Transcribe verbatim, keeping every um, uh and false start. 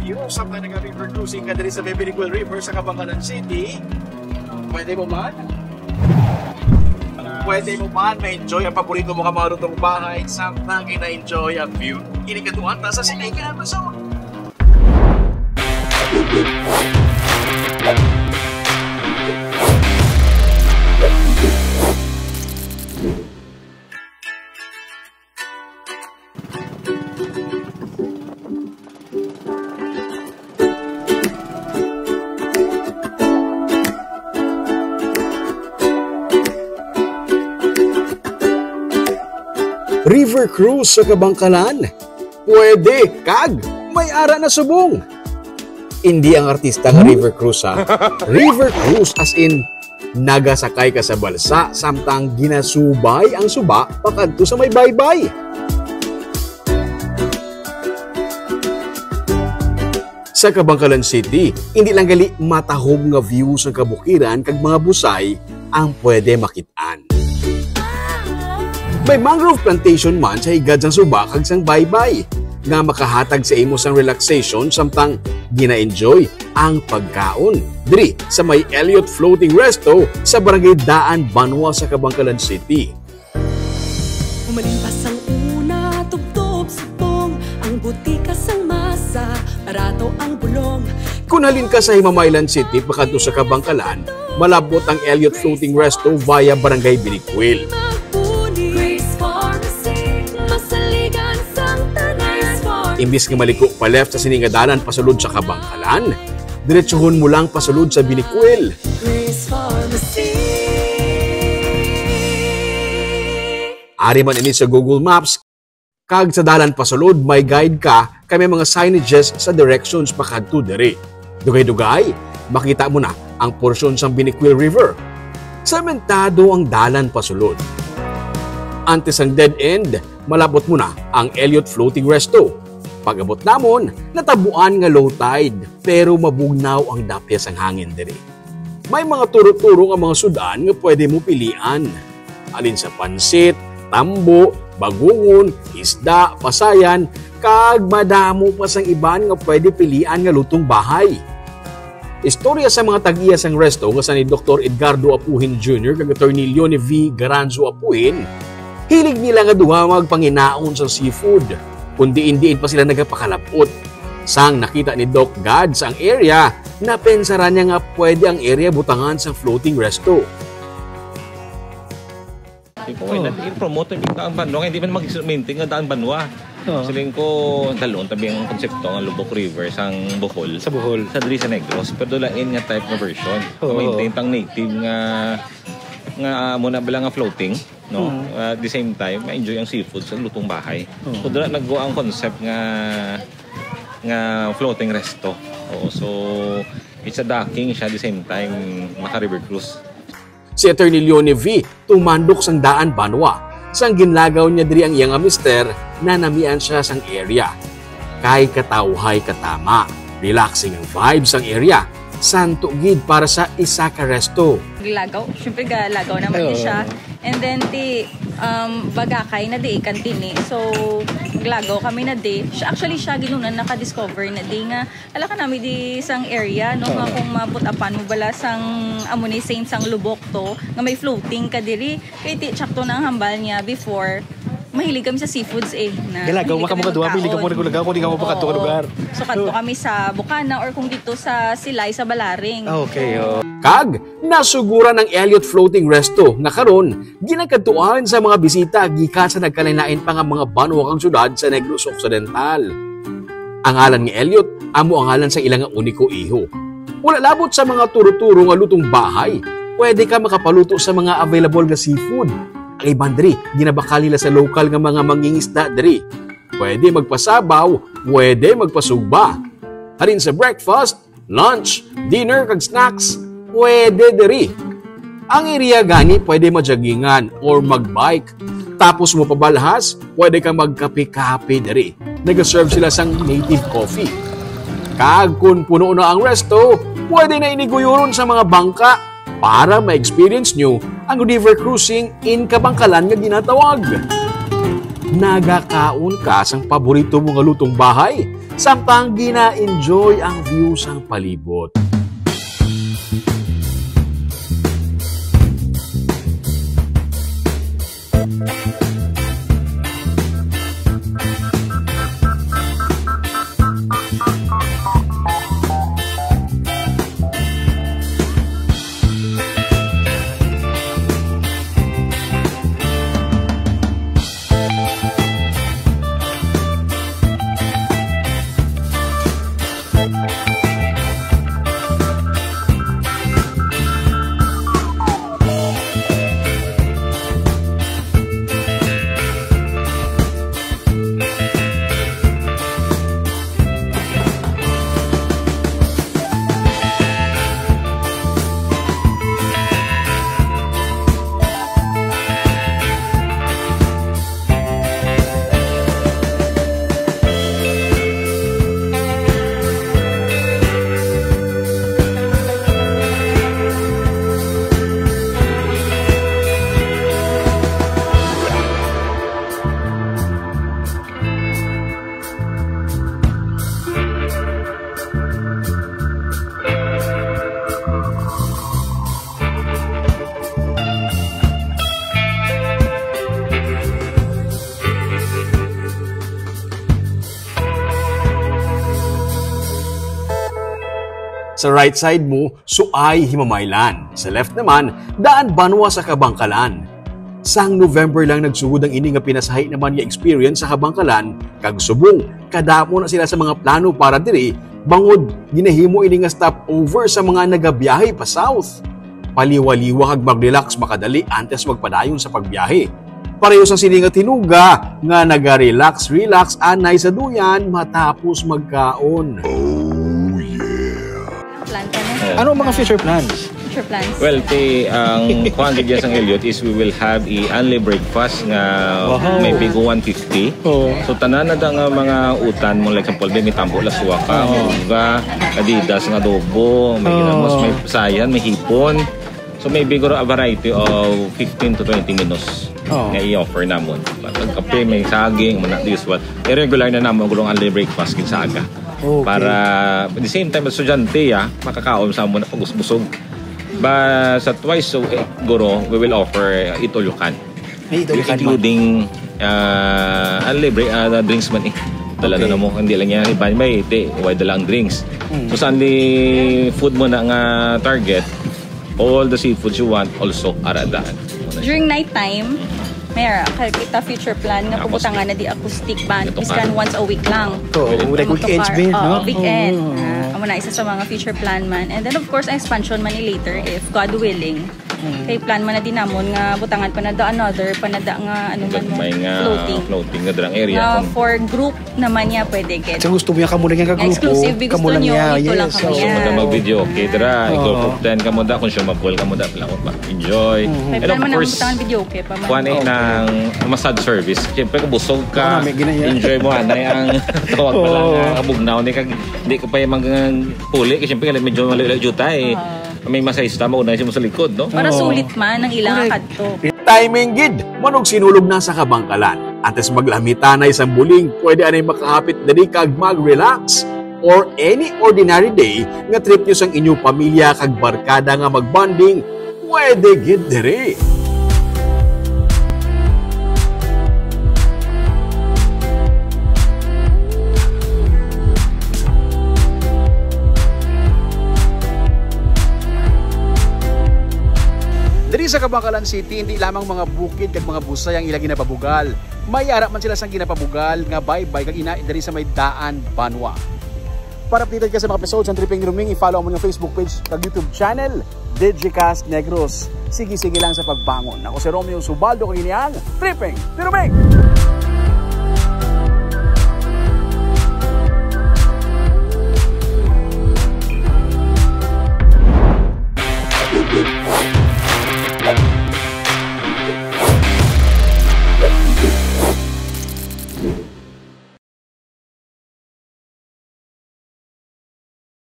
Samtang naga-river cruising ka diri sa Bebericuil River sa Kabankalan City, pwede mo man, pwede mo man ma-enjoy ang paborito mo nga mga lutong bahay samtang gina-enjoy ang view. Ini katuan ta sa Silingan Resort. River cruise sa Kabankalan? Pwede, kag may ara na subong. Hindi ang artista nga river cruise, ha? River cruise as in, nagasakay ka sa balsa samtang ginasubay ang suba pakadto sa may baybay. Sa Kabankalan City, hindi lang gali matahom nga view sa kabukiran kag mga busay ang pwede makit-an. May mangrove plantation man sa higad sang suba kag sang baybay nga makahatag sa imo sang relaxation samtang gina-enjoy ang pagkaon. Diri sa may Elliot Floating Resto sa Barangay Daan Banwa sa Kabankalan City. Umalimpas ang una, tubtob subong, ang butika sang masa, barato ang bulong. Kung halin ka sa Himamaylan City pakadto sa Kabankalan, malabot ang Elliot Floating Resto via Barangay Binicuil. Grace Pharmacy, masaligan sang tanan. Imbis nga maliko pa left sa sini nga dalan pasulod sa Kabankalan, diretsuhon mo lang pasulod sa Binicuil. Grace Pharmacy. Ari man ini sa Google Maps, kag sa dalan pasulod may guide ka kay may mga signages sa directions pakadto diri. Dugay-dugay, makita mo na ang porsyon sang Binicuil River. Sementado ang dalan pasulod. Antes ang dead end, malabot mo na ang Elliot Floating Resto. Pag-abot namon, natabuan nga low tide, pero mabugnaw ang dapya sang hangin diri. May mga turo-turo nga mga sud-an nga pwede mo pilian. Halin sa pansit, tambo, bagungon, isda, pasayan, kag madamo pa sang iban nga pwede pilian nga lutong bahay. Istorya sa mga tag-iya sang resto nga sa ni Doktor Edgardo Apuhin Junior kag Attorney Leonie V Garanzo Apuhin, hilig nila nga duha magpanginaon sang seafood, kun diin-diin pa sila nagapakalab-ot. Sang nakita ni Doc Gads ang area, napensaran niya nga pwede ang area butangan sang floating resto. Di ko, why not i-promote ang Daan Banwa? Hindi man mag-maintain nga Daan Banwa. Oo. Siling ko, dalon tabi ang konsepto nga Lubok River sang Bohol. Sa Bohol. Sa diri sa Negros, pero lain nga type nga version. Oo. Maintain tang native nga, nga, ah, muna bala nga floating, no? Mm. Ah, at the same time, ma-enjoy ang seafood sa lutong bahay. Oo. So, dira nagwa ang concept nga, nga floating resto. Oo, so, it's a docking siya, at the same time, maka-river cruise. Si Attorney Leonie V tumandok sang Daan Banwa. Sang ginlagaw niya diri ang iya nga mister, nanamian siya sang area. Kay katawhay katama, relaxing ang vibe sang area. Santo gid para sa isa ka resto. Lagaw, syempre ga lagaw naman ni Oo. siya. And then ti um, bagakay na di kantini. So, lagaw kami na di. Siya, actually, siya ginunan naka-discover na di nga Ala ka nami di sang area, no, nga Oo. kung maputapan mo bala sang amo ni same sang Lubok to, nga may floating ka diri. Kay ti tsakto na ang hambal niya before, mahilig kami sa seafoods eh. Na Galagaw mahilig ka kami mo kadwa, mahilig ka mo magkaon. Nagulagaw kung di ka mo pakato ka Oo. lugar. So, kadto kami sa Bukana or kung dito sa Silay, sa Balaring. Ah, okay, oh. Kag nasuguran ang Elliot Floating Resto nga karon ginakadtuan sa mga bisita gikan sa nagkalain-lain pa nga mga banwa kag syudad sa Negros Occidental. Ang ngalan nga Elliot amo ang ngalan sa ila nga uniko iho. Wala labot sa mga turo-turo nga lutong bahay, pwede ka makapaluto sa mga available nga seafood. Ang iban diri, ginabakal nila sa lokal nga mga mangingisda diri. Pwede magpasabaw, pwede magpasugba. Halin sa breakfast, lunch, dinner, kag snacks, pwede diri. Ang area gani pwede majogingan or magbike. Tapos mo pabalhas, pwede ka magkape-kape diri. Nagaserve sila sang native coffee. Kag kung puno na ang resto, pwede na ini guyuron sa mga bangka para ma-experience nyo ang river cruising in Kabangkalan nga ginatawag. Nagakaon ka sang paborito mo nga lutong bahay, samtang gina-enjoy ang view sang palibot. Sa right side mo, Suay, Himamaylan. Sa left naman, Daan Banwa sa Kabangkalan. Sang November lang nagsugod ang ini nga pinasahi naman nga experience sa Kabangkalan, kag subong kadamo na sila sa mga plano para diri, bangod ginahimo ini nga stopover sa mga nagabiyahe pa south. Paliwaliwa kag mag-relax makadali antes magpadayon sa pagbiyahe. Pareho sa sini nga tinuga nga naga-relax-relax anay sa duyan matapos magkaon. Oh, yeah. Plan ka na. Ano ang mga future plans? Future plans. Well, ti, ang kuwan gid sang Elliot is we will have a only breakfast nga Wow. may bigo one fifty. Oo. So, tanan na da nga mga utan mo, like, example, may tambo, laswa ka, Oo. uga, Adidas nga adobo, may Oo. ginamos, may sayan, may hipon. So, may biguro a variety of fifteen to twenty menus Oo. nga i-offer namon. May kape, may saging, muna, the usual. Irregular na namon guro ang early breakfast gid sa aga. Okay. Para, at the same time, estudyante, ah, makakaon sa amon na pagusbusog. Ba, sa twice, so, eh, guro, we will offer, uh, eat all you can. May eat all you can, including, ah, ah, libre, ah, drinks man eh. Dala Okay. na mo, hindi lang yan, iba may, te, why dala ang drinks? Mm. So, sa only food mo na nga target, all the seafoods you want, also, ara daan. During night time, may ara, kay kita future plan nga Tapos, pabutangan na di acoustic band, ito ka. Biskan once a week lang. Oo, Pwede. like Ang weekends, magkapar-, ben, oo, no? weekend. Oo. Ah, amo na isa sa mga future plan man. And then, of course, ang expansion man ni later, if God willing. Mm. Kay plan man na din namon nga butangan pa na da another, pa na da nga, ano man mo, May nga floating. floating nga drang area. Nga Kung for group naman niya pwede gid. Sa gusto mo niya, kamo lang niya Nga kagrupo, exclusive, bi kamo gusto lang niyo, niya, dito lang yes, kami oo. So, yan. Madam, mag-video, okay, dira, Oo. i-group of ten kamo da, consumable kamo da, pala ko ba? Enjoy. Mhm. May And plan of man ang course, butangan video, okay pa man. kuwan eh, Okay. ng massage service. Siyempre, kung busog ka, Oo, may gina-, yeah. enjoy mo, anay ang tawag pa lang, Oo. ah, kabugnaw, ni kag, di ka pa yung mag-, puli, kasi siyempre, medyo malayo-layo jutay. Oo. May masahista, mauna siya mo sa likod, no? Para Oo. sulit man ang ilang Correct. kadto. Timing gid, manog sinulog na sa Kabangkalan. Antes maglamitanay sang buling, pwede anay makahapit diri kag mag-relax. Or any ordinary day nga trip nyo sang inyong pamilya kag barkada nga magbonding, pwede gid diri. Diri sa Kabangkalan City, hindi lamang mga bukid kag mga busay ang ila ginapabugal. May ara man sila sang ginapabugal nga baybay kag ina diri sa may Daan Banwa. Para updated ka sa mga episode sa Tripping ni Ruming, i-follow mo ang Facebook page kag YouTube channel, Digicast Negros. Sige-sige lang sa pagbangon. Ako si Romeo Subaldo, kag ini ang Tripping ni Ruming.